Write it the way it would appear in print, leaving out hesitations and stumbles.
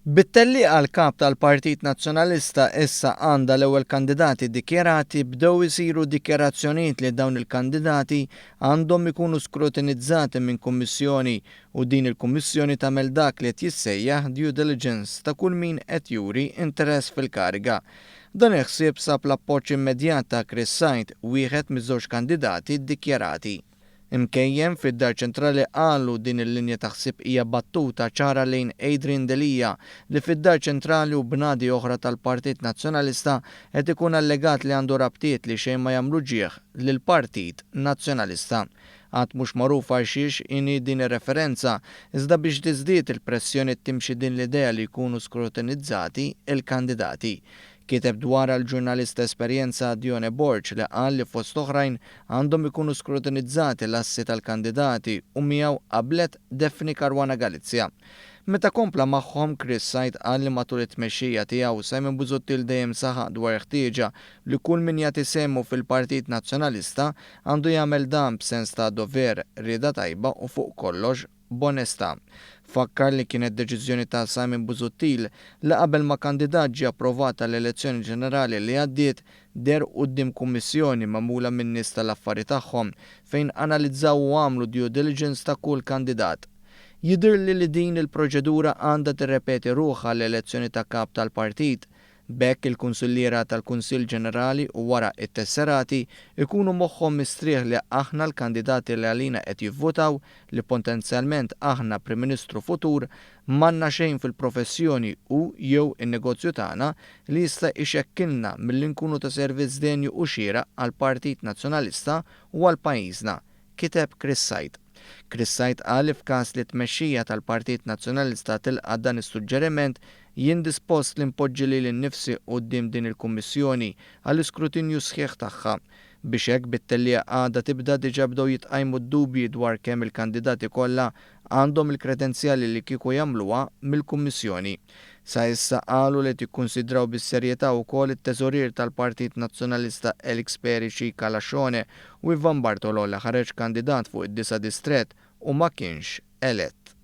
Bit-tellieqa għal Kap tal-Partit Nazzjonalista issa għandha l-ewwel kandidati dikjarati, bdew isiru dikjarazzjonijiet li dawn il-kandidati għandhom ikunu skrutinizzati minn kummissjoni u din il-kummissjoni tagħmel dak li qed jissejjaħ due diligence ta' kull min qed juri interess fil-kariga. Dan il-ħsieb sab l-appoġġ immedjat ta' Chris Said, wieħed miż-żewġ kandidati ddikjarati. Imkejjen fid-Dar Ċentrali qalu din il-linja ta' ħsieb hija battuta ċara lejn Adrian Delia li fid-Dar Ċentrali u bnadi oħra tal-Partit Nazzjonalista qed ikun allegat li għandu rabtiet li xejn ma jagħmlu ġieħ lill-Partit Nazzjonalista. Għad mhux magħruf għal xiex inhi din ir-referenza, iżda biex tiżdied il-pressjoni timxi din l-idea li jkunu skrutinizzati l-kandidati. Kiteb dwarha l-ġurnalist ta' esperjenza Dione Borg li qal li fost oħrajn għandhom ikunu skrutinizzati l-assi tal-kandidati u miegħu qablet Daphne Caruana Galizia. Meta kompla magħhom, Chris Said qal li matul it-tmexxija tiegħu Simon Busuttil dejjem saħaq dwar il-ħtieġa li kull min jagħti sehmu fil-Partit Nazzjonalista għandu jagħmel dan b'sens ta' dover, rieda tajba u fuq kollox b'onestà. Fakkar li kienet deċiżjoni ta' Simon Busuttil li qabel ma kandidat ġie approvat għall-elezzjoni ġenerali li għaddiet, deher quddiem kummissjoni magħmula minn nies tal-affari tagħhom fejn analizzaw u għamlu due diligence ta' kull kandidat. Jidhirli li din il-proċedura għandha tirrepeti ruħha għall-elezzjoni ta' kap tal-partit. B'hekk il-kunsilliera tal-Kunsill Ġenerali u wara it-tesserati jkunu moħħhom mistrieħ li aħna l-kandidati li għalina qed jivvutaw, li potenzjalment aħna Prim Ministru futur, m'għandna xejn fil-professjoni u jew in-negozju tagħna li jista' ixekkilna milli nkunu ta' servizz denju u xieraq għall-Partit Nazzjonalista u għal pajjiżna, kiteb Chris Said. Chris Said qal li f'każ li t-tmexxija tal-Partit Nazzjonalista tilqa' dan is-suġġeriment, jien dispost li npoġġi lili nnifsi quddiem din il-Kummissjoni għall-iskrutinju sħiħ tagħha. Biex hekk bit-tellieqa għadha tibda diġà bdew jitqajmu d-dubji dwar kemm il-kandidati kollha għandhom il-kredenzjali li kieku jagħmluha mill-Kummissjoni. Sa issa qalu li qed jikkunsidraw bis-serjetà wkoll it-Teżorier tal-Partit Nazzjonalista Alex Perici Calascione u Ivan Bartolo li ħareġ kandidat fuq id-disa' distrett u ma kienx elett.